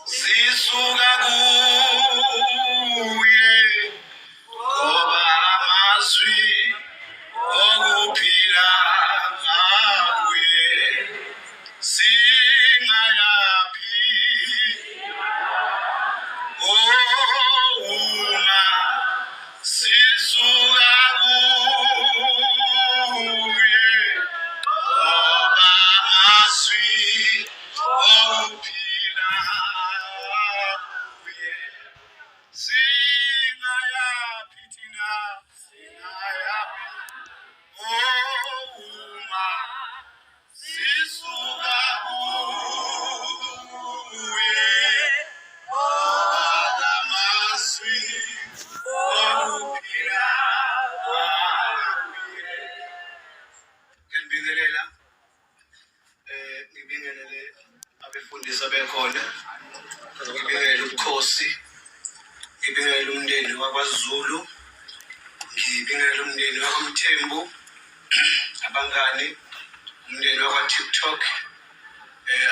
Sisuka kuye ngoba amazwi okuphila ngakuye singayaphi uma sisuka kuye ngoba amazwi okuphila kuye singayaphi thina singayaphi uma sisuka kuye okamazwi okuphila kuye. Ngiyabingelela ngibingelele abefundisi abekhona, ngibingelele ubukhosi, ngibingelele umndeni wakwaZulu, ngibingelele umndeni wakwaMthembu, abangani, umndeni wakwa-TikTok,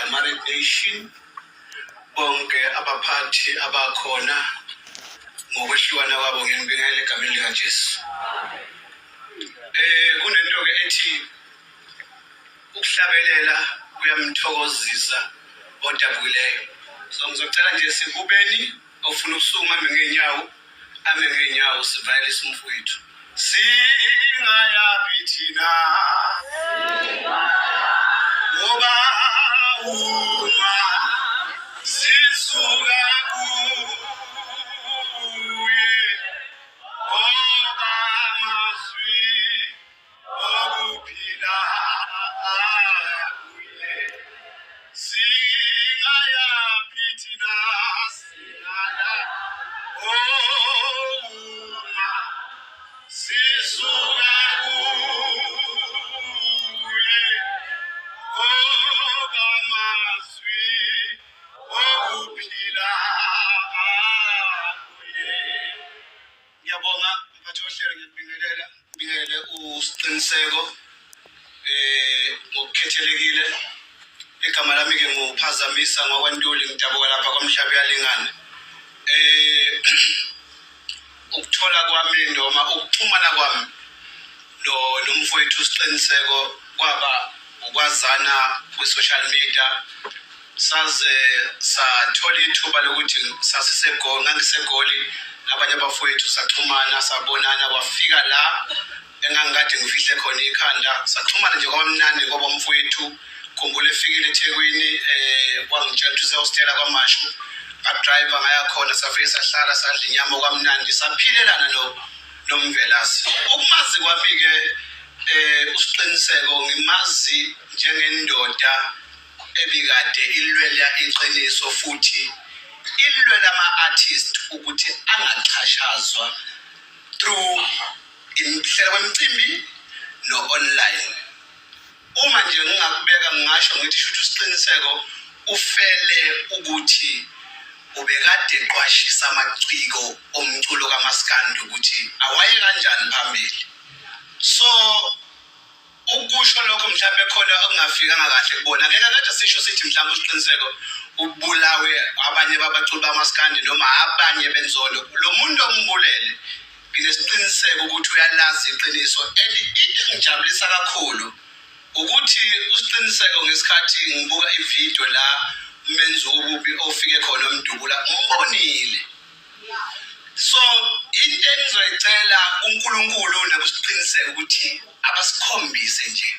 ama-Red Nation, bonke abaphathi abakhona ngokwehlukana kwabo ngiyanibingelela egameni likaJesu. Kunento-ke ethi Ukuhlabelela kuyamthokozisa odabukileyo. So ngizocela nje sikubeni ofuna ukusukuma ame ngeenyawo, ame ngeenyawo sivalelise umfowethu. Singayaphi thina? Ngoba uma sisuka kuye ngoba amazwi okuphila kuye singayaphi thina singaya uma sisuka kuye okamazwi okuphila kuye. Ngiyabonga mphathi wohlelo, ngiyakubingelela, ngibingelele uSiqiniseko ngokukhethelekile. Igama lami ke nguPhazamisa ngwakwaNtuli, ngidabuka lapha kwaMhlabuyalingana. Ukuthola kwami noma ukuxhumana kwami no nomfowethu uSiqiniseko kwaba ukwazana kwi-social media saze sathola ithuba lokuthi sasisegoli ngangisegoli nabanye abafowethu saxhumana sabonana wafika la engangikade ngifihle khona ikhanda saxhumana nje kwabamnandi ngoba umfowethu khumbula efikile eThekwini wangitshela ukuthi usehostela kwaMashu ngadriver ngaya khona safike sahlala sadla inyama kwamnandi saphilelana no noMvelase. Ukumazi kwami-ke uSiqiniseko ngimazi njengendoda ebikade ilwela iqiniso futhi ilwela ama-artist ukuthi angaxhashazwa through imihlela kwemicimbi no-online. Uma nje ngingakubeka ngingasho ngithi shuthi uSiqiniseko ufele ukuthi ubekade eqwashisa amaciko omculo kamaskandi ukuthi awaye kanjani phambili. So ukusho lokho mhlawumbe khona okungafikanga kahle kubona ngeke kade sisho sithi mhlawumbe uSiqiniseko ubulawe abanye babaculi bamaskandi noma abanye benzondo. Lo muntu ombulele Nginesiqiniseko ukuthi uyalazi iqiniso and into engijabulisa kakhulu ukuthi uSiqiniseko ngesikhathi ngibuka ividiyo la umenzi wobubi ofike khona omdubula umbonile. So into engizoyicela kuNkulunkulu nakuSiqiniseko ukuthi abasikhombise nje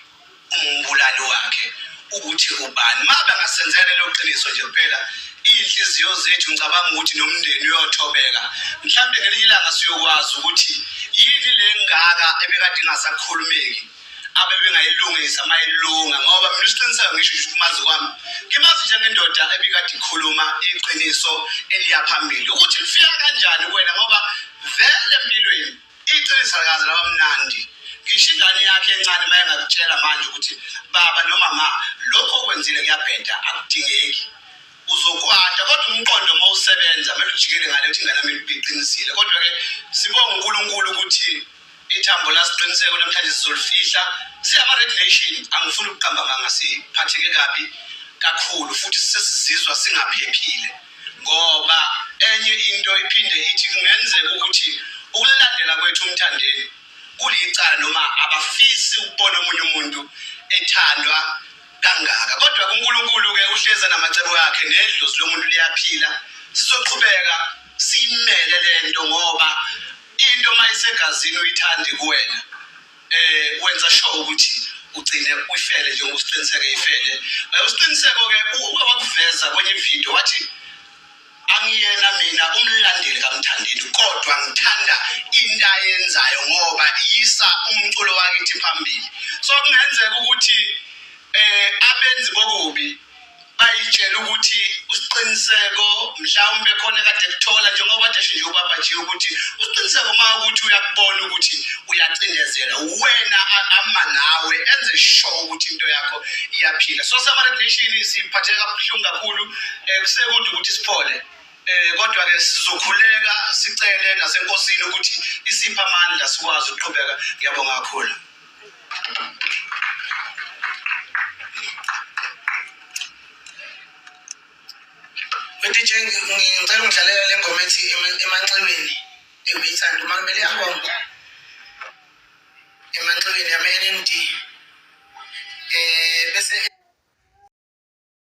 umbulali wakhe ukuthi ubani. Uma bengasenzela lelo qiniso nje kuphela, iy'nhliziyo zethu ngicabanga ukuthi nomndeni uyothobeka. Mhlawumbe ngelinye ilanga siyokwazi ukuthi yini le ngaka ebekade ingasakhulumeki abebengayilungisa uma ilunga, ngoba mina isiqiniseko ngisho nje ukumazi kwami ngimazi njengendoda ebikade ikhuluma iqiniso eliya phambili ukuthi lifika kanjani kuwena, ngoba vele empilweni Iqiniso alikaze laba mnandi. Ngisho ingane yakhe encane uma engakutshela manje ukuthi baba noma ma lokho okwenzile kuyabheda akudingeki. Uzokwata kodwa umqondo uma usebenza kumele ujikele ngale ukuthi ingane yami ibiqinisile. Kodwa-ke sibonga uNkulunkulu ukuthi ithambo lasiqiniseko namhlanje sizolifihla. Siyama-Red Nation, angifuni ukuqamba amanga, siphatheke kabi kakhulu futhi sesizizwa singaphephile. Ngoba enye into iphinde ithi kungenzeka ukuthi ukulandela kwethu uMthandeni kulicala noma abafisi ukubona omunye umuntu ethandwa kangaka. Kodwa kuNkulunkulu-ke uhlezi namacebo akhe nedlozi lomuntu liyaphila. Sizoqhubeka siyimele le nto ngoba into uma isegazini uyithandi kuwena eh wenza sure ukuthi ugcine uyifele njengoba uSiqiniseko eyifele. USiqiniseko-ke uke wakuveza kwenye ividiyo wathi angiyena mina umlandeli kaMthandeni kodwa ngithanda into ayenzayo ngoba iyisa umculo wakithi phambili. So kungenzeka ukuthi abenzi bokubi bayitshela ukuthi uSiqiniseko mhlawumbe khona kade kuthola njengoba kade nje ubaba nje ukuthi uSiqiniseko uma ukuthi uyakubona ukuthi uyacindezela wena ama nawe enze sure ukuthi into yakho iyaphila. So sama-Red Nation siphatheka kabuhlungu kakhulu, kusekude ukuthi siphole, kodwa ke sizokhuleka sicele nasenkosini ukuthi isiphe amandla sikwazi ukuqhubeka. Ngiyabonga kakhulu. We-DJ, ngicela ungidlalela le ngoma ethi Emanxiweni, ebiyithanda uma kumele iyabonga.